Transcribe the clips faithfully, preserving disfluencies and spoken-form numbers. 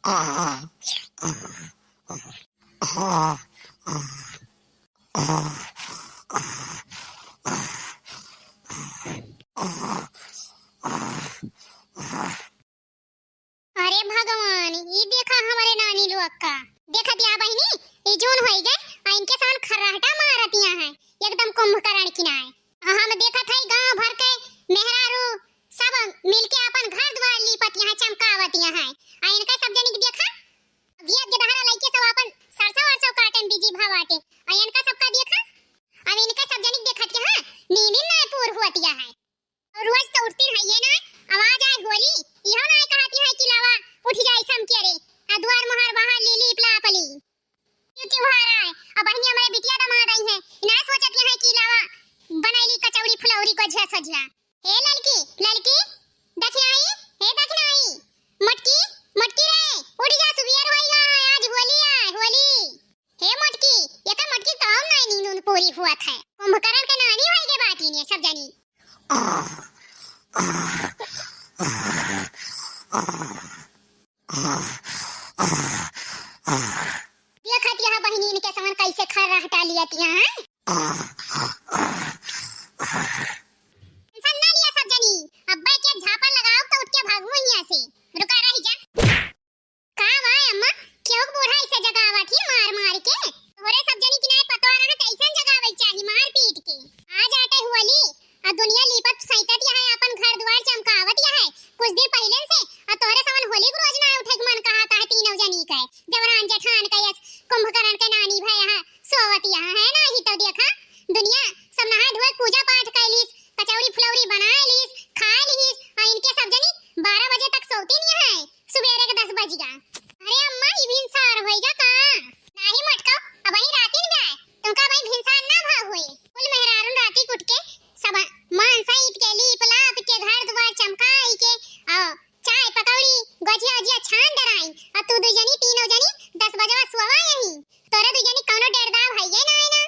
अरे भगवान, ई देखा हमरे नानी लोग का। देखत या बहिनी, ई जून होई गए, आ इनके सामन खर्राटा मारत या हैं, एकदम कुंभकर्ण की नाय। आ हम देखत हई गांव भर के मेहरारू सब मिलके अपन घर द्वार लीपत या हैं, चमकावत या हैं। आ इनका सब जनी के देखा, गियत गेदहरा लइके सब अपन सरसों वरसों काटन busy भा बाटे। आ इनका सबका देखा, अब इनका सब जनी के देखत या हैं, नींद ना पूर हुअत या हैं। रोज तो उठती रहिए ना, आवाज आए होली, इहो ना कहती है कि लावा उठ जाए सम के रे, आ दुआर मुहार बहार ली, लीप लाप ली। ये त्योहार आए, अब बहिनी हमरे बिटिया दामाद आई है, ना सोचती है कि लावा बनैली कचौड़ी फुलौरी गोझिया सजिया। हे ललकी, ललकी, दखिनाई, हे दखिनाई, मोटकी, मोटकी रे, उठ जा, सुबियर होई गा है, आज होली आए, होली। हे मोटकी, ये तो मोटकी तो और नाई नींद पूरी हुआ था। कुंभकर्ण के नानी होई गे बाटी ने सब जनी। देखत यह बहिनी इनके सामन कैसे खर्राटा लियत या हैं। टेंशन ना लिया सब जनी, अब्बे के झापड़ लगाओ तो उठ के भागू हियां से। रुका रह जा। का बा अम्मा, केहू के बूढ़ा ऐसे जगावत ही मार मार के? तोहरे सब जनी की नाय पतवा रहत, ऐसन जगावे चाही मार पीट के। आज आटे होली, आ दुनिया लीपत सैतत या है, अपन घर द्वार चमकावत या है। कुछ दिन पहिले से, आ तोहरे सामन होली के रोज ना उठे के मन कहत है तीनों जनी के। देवरान जेठान के यस कुंभकर्ण के नानी भय है, सोवत या है ना, ही तो देखा, दुनिया सब नहाए धोए पूजा पाठ कैलीस, कचौड़ी फुलौरी बनाए लीस, खाए लीस, आ इनके सब जनी बारह बजे तक सोती नहीं है। सुबेरे के दस बज गा। अरे अम्मा, ई भिनसार होई गा का? नाही मटको, अबही रातिन बा, तुमका अबही भिनसार ना भा होई। कुल मेहरारून राती उठ के सब मान सहित के लीप लाप के घर दुआर चमकाई के, आ चाय पकौड़ी गोझिया ओझिया छान डराई, आ तू दू जनी तीनों जनी दस बजवा सोवा यही। तोरे दू जनी कौनो डेढ़ दाव है ये ना, है ना?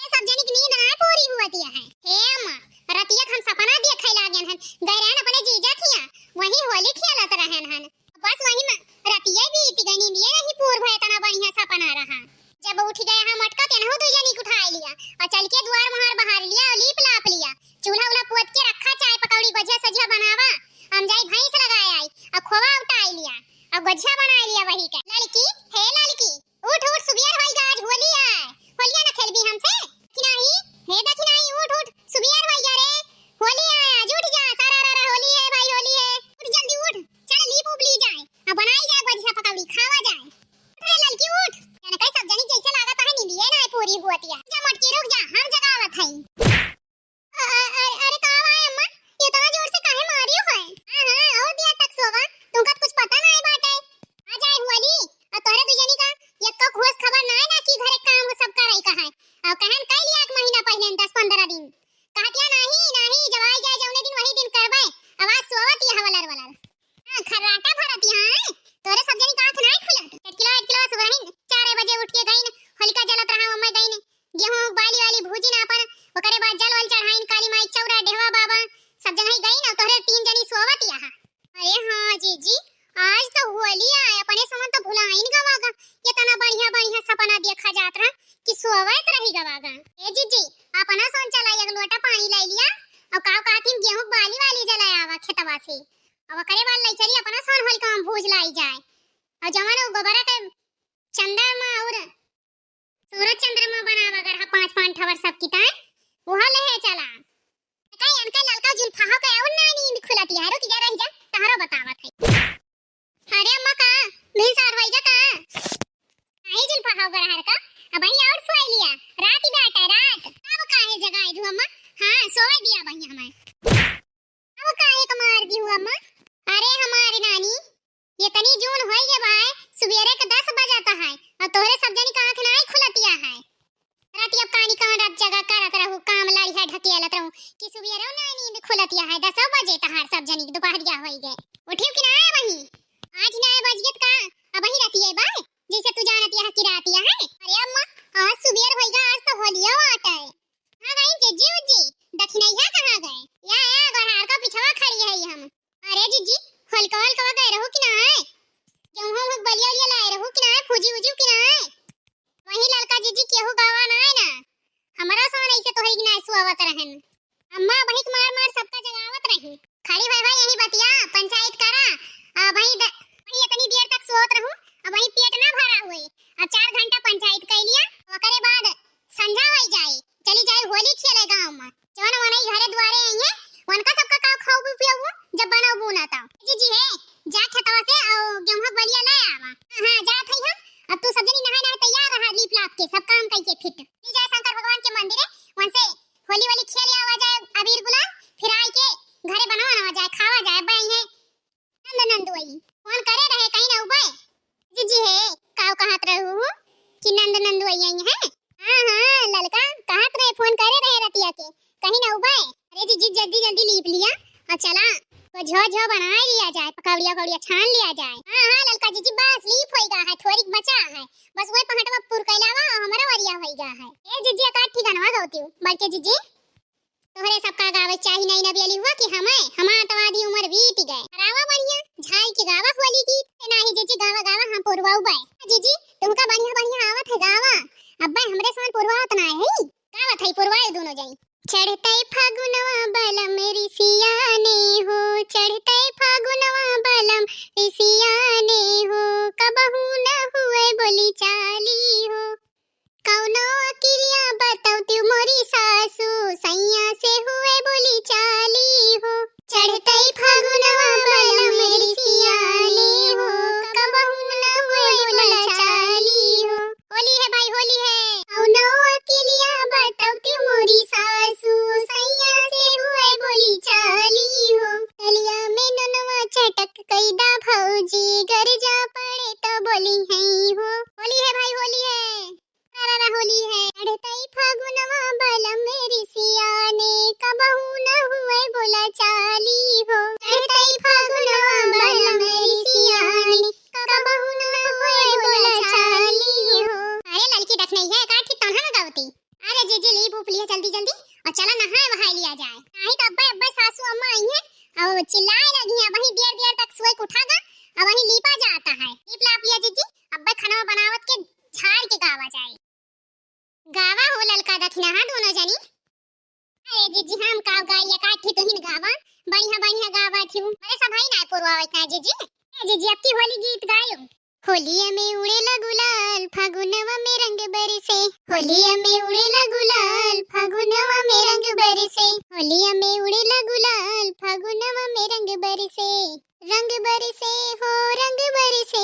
ए सब जनी की नींद ना पूरी हुआ दिया है। हे अम्मा, रतिया के हम सपना देखे लागेन हन, गए रहन अपने जीजा खिया, वही होली खेलत रहन हन। बस वही में रतिया बीत गई, नींदिया नहीं पूर भय, इतना बढ़िया सपना रहा। जब उठ गए हम मटका, तेनहु दू जनी के उठाए लिया और चल के दुआर मुहार बहार लिया और लीप लाप लिया, चूल्हा उल्हा पोत के रखा, चाय पकौड़ी गोझिया सजिया बनावा, हम जाई भैंस लगाए आई और खोवा उठाए लिया और गोझिया बनाए लिया वही के। ललकी, हे ललकी, उठ उठ, सुबियर होई गा, आज होली आए, होलिया न खेलबी हमसे? कि नाही, हे दखिनाई, उठ उठ, सुबियर होई गा रे, होली आए, आज उठ जा, सारा रा रा, होली है भाई, होली है, उठ जल्दी उठ, चल लीप उप ली जाए, अब बनाई जाए गोझिया पकौड़ी, खावा जाए। उठ रे ललकी उठ, यानी कई सब जनी जैसे लागत है नींदिए ना पूरी हुअतिया। जा मोटकी रुक जा, हम जगावत हई। अ-, अ-, अरे, अरे, का बा अम्मा? इतना जोर से काहे मारियो है? हाँ, हाँ, और दिया तक सोवा, तुमका तो कुछ पता नाय बाटे। आ जाए हुआली, और तोहरे दुजनी का एको घोष खबर नाय ना कि घरे काम वो सब करई का है। और कहन कई लिया एक महीना पहले, दस पन्द्रह दिन। कहतिया नाही, नाही, जब आई जाए जौने दिन वही दिन करबे। आवाज सोवत ये हवलर वलर। हाँ, खर्राटा भरत यहाँ है। तोहरे सब जनी का आँख नाय खुलत। एक किलो, एक किलो सुबह ही चार बजे उठ के गईन, होलिका जलत रहा, ओमे गईन। गेहूं बाली वाली भूजिन आपन, ओकरे बाद जल वल चढ़ाइन, काली माई चौरा, डेहवा बाबा, सब जगह गईन, तोहरे तीन जनी सोवत यहाँ। अरे हाँ जीजी, आज तो होली आए, अपने समन तो भुलाइन गवा गा। इतना बढ़िया बढ़िया सपना देखा जात रहा कि सोवत रही गवा गा। ए जीजी, अपना सोन चला एक लोटा पानी लाई लिया, और का कहथिन गेहूं बाली वाली जलाए आवा खेतवा से, अब ओकरे बाद लाई चली अपना सोन होलिका में भूज लाई जाए, और जवन वो गोबरा के चंदा में और सूरज चंद्रमा बनावा अगर हा पाँच पाँच ठवर सब किताए, उहा लेहे चला। कई अनके ललका जुल्फाहो के और ना नींद खुलती है, रुक जा, रह जा, तहरो बतावत है। अरे अम्मा का, भिनसार होई जा का? आई जुल्फाहो गरहर का, अब आई और सोई लिया, रात ही बैठा है, रात। अब काहे जगाए दू अम्मा? हाँ, सोए दिया बहिया हमें। अब काहे के मार दी हुआ अम्मा? अरे हमारी नानी, ये तनी जून होई गे बाय, सुबेरे के दस बजत है, और तोहरे सब जनी का आँख नाई खुलतिया है। रातिया कानी कान रात जगा करत रहू, काम लाड़ी है ढकेलत रहू, कि सुबेरे ना नींद खुलतिया है, दसो बजे तहार सब जनी के दोपहरिया होई गे। उठियो कि ना वही? आठ नाय बज गए का, अब वही रातिया बाय, जैसे तू जानतिया है कि रातिया है। अरे अम्मा, आज सुबेर होई गा, आज तो होलिया वाट है। कहाँ गई जिज्जी उज्जी? दखिनैया कहाँ गए? या, या, गोहार का पिछवा खड़ी है हम। अरे जिज्जी, हल्का हल्का गए रहो कि ना है? गेहूं हम बलिया हुजी हुजी कि नाय? वही ललका जिज्जी केहू गावा नाय ना। हमरा सोन ऐसे तोहरी के नाय सुआवत रहन। अम्मा बहिक मार मार सबका जगावत रही। खड़ी भय भय यही बतिया पंचायत करा। आ वही द-, वही इतनी देर तक सोत रहू। अब वही पेट ना भरा हुए। अब चार घंटा पंचायत कर लिया, ओकरे बाद संझा होई जाए, चली जाए होली खेले गाँव में। जवन वनई घरे दुआरे आई है, उनका सबका का खाऊ भी पियाऊ जब बनाऊ बूना ता। जिज्जी है, जा खेतवा से और गेहूं बलिया ले आवा। हाँ, हाँ, जात हई हम। अब तू सब जनी नहाए नहाए तैयार रहा, लीप लाप के सब काम कई के फिट। ले जाए शंकर भगवान के मंदिर है, वहाँ से होली वोली खेल आवा जाए, अबीर गुलाल, फिर आई के घरे बनावा नवा जाए, खावा जाए। अब आई है नंद नंदोई फोन करे रहे, कहीं ना उबे। जिज्जी है, काव कहत रहू कि नंद नंदोई आई है? हाँ, हाँ, ललका कहत रहे, फोन करे रहे रतिया के, कहीं ना उबे। अरे जिज्जी, जल्दी जल्दी लीप लिया और चला, वो झो झो बनाए लिया जाए, पकौड़िया उकौड़िया छान लिया जाए। हाँ, हाँ, ललका जिज्जी, बस लीप होई गा है, थोड़ी बचा है, बस वही पहटवा पुर कैलावा और हमारा वरिया होई गा है। ए जिज्जी, एक आध ठिकानवा गौती हूँ, बल्कि जिज्जी, तोहरे सबका गावे चाही, नई नबी अली हुआ कि हमें, हमार तवादी उम्र बीत गए। गावा बढ़िया, झाई के गावा होली गीत। ए नाही जिज्जी, गावा, गावा, हम पुरवाऊ बाय। जिज्जी, तुमका बढ़िया, बढ़िया आवत है गावा। अब्बे हमरे समान पुरवावत ना है। गावत है पुरवाए दोनों जई। चढ़तै फागुनवा बलम रिसियाने हो, चढ़तै फागुनवा बलम रिसियाने हो, कबहू न हुए बोली चाली हो। कौनो अकिलिया बतौती मोरी सासू, सैया से हुए बोली चाली हो। चढ़तै फागुनवा बलम रिसियाने हो, कबहू न हुए बोला चाली हो। होली है भाई, होली है। कौनो अकिलिया बतौती मोरी सासू, सैया से हुए बोली चाली हो। गलिया में ननवा चटक कैदा भौजी, गर जा पड़े तो बोली है हो। होली है भाई, होली है। सारा होली है। चढ़तै फागुनवा बलम रिसियाने, कबहू न हुए बोला चाली हो। चढ़तै फागुनवा बलम रिसियाने, कबहू न हुए बोला चाली हो। अरे ललकी दखनैया, एक आठ ठे तोहन गवती। अरे जिज्जी, लीप ऊप लिया जल्दी जल्दी और चला नहाए वहाए लिया जाए, नहीं तो अब्बे अब्बे सासू अम्मा आई है और चिल्लाए लगी है, वहीं देर देर तक सोए के उठा गा, अब वहीं लीपा जाता है। लीप लाप लिया जिज्जी, अब्बे खनवा बनावत के झाड़ के गावा जाए। गावा हो ललका दखिना, हाँ, दोनों जनी। अरे जिज्जी, हम का गाई, एक आध ठे तुहिन गावा, बढ़िया बढ़िया गावा थी। अरे सब है ना पुरवावत ना जिज्जी। ए जिज्जी, अब की होली गीत गायो। होलिया में उड़ेला गुलाल, फागुनवा में रंग बरसे। होलिया में उड़ेला गुलाल, फागुनवा में रंग बरसे। होलिया में उड़ेला गुलाल, फागुनवा में रंग बरसे। रंग बरसे हो रंग बरसे,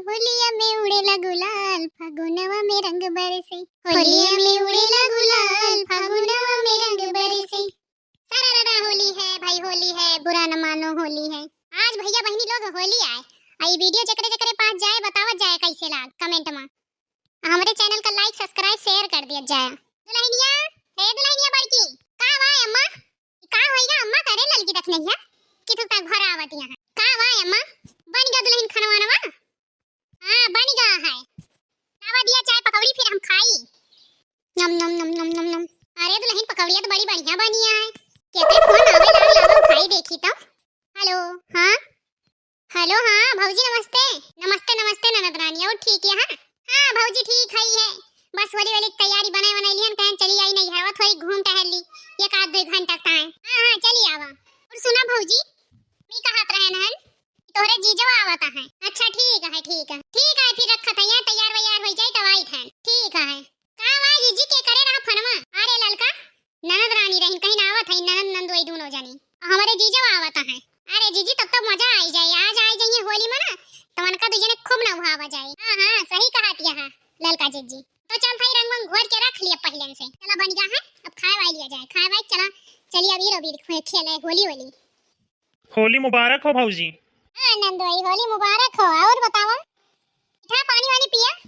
होलिया में उड़ेला गुलाल, फागुनवा में रंग बरसे। होलिया में उड़ेला गुलाल, फागुनवा में रंग बरसे। सारा रारा होली है भाई, होली है, बुरा न मानो, होली है। आज भैया बहिनी लोग होली आए, आ ई video जकरे जकरे पास जाए, बतावत जाए कैसे लाग comment में। आ हमरे channel का like, subscribe, share कर दिया जाए। दुल्हनिया, हे दुल्हनिया बड़की, का बा अम्मा? का होइगा अम्मा, करे ललकी दखनैया कि तू तक घर आवत यहाँ? का बा अम्मा, बन गया दुल्हन खनवानवा? हाँ, बन गया है। लावा दिया चाय पकौड़ी, फिर हम खाई। नम, नम, नम, नम, नम, नम। अरे दुल्हन, पकौड़िया तो बड़ी बढ़िया बनी है। कहते फोन आवे लाग, लावा खाई देखी तो। हेलो, हाँ? हेलो, हाँ भौजी नमस्ते। नमस्ते, नमस्ते ननद रानी, और ठीक है? हाँ, हाँ भौजी ठीक है, है। बस होली वाली तैयारी बनाए बनाए लिहन, कहन चली आई नहीं हरवा, थोड़ी घूम टहल ली एक आध दो घंटा ताए। हाँ, हाँ, चली आवा। और सुना भौजी, मैं कहत रहन हन, तोहरे जीजवा आवत है। अच्छा ठीक है, ठीक है, ठीक है, फिर रखत है, यहाँ तैयार वैयार हो जाए तब आई थन। ठीक है। का बा जीजी, के करे रहा फोनवा? अरे ललका, ननद रानी रहिन, कहीं ना आवत है, ननद नंदोई दोनों जनी। हमरे जीजवा आवत है। अरे जीजी, तब तो मजा आई जाए, आज आई जाइए होली में ना, तो उनका दू जने खूब नहावा जाए। हाँ, हाँ, सही कहत है ललका जीजी। तो चल भाई, रंग वंग घोर के रख लिया पहले से। चला बन गया है, अब खाए वाई लिया जाए, खाए वाई चला, चलिए अबीर अबीर खे-, खेले होली होली। होली मुबारक हो भौजी। हाँ नंदोई, होली मुबारक हो। और बतावा, मीठा पानी वानी पिया?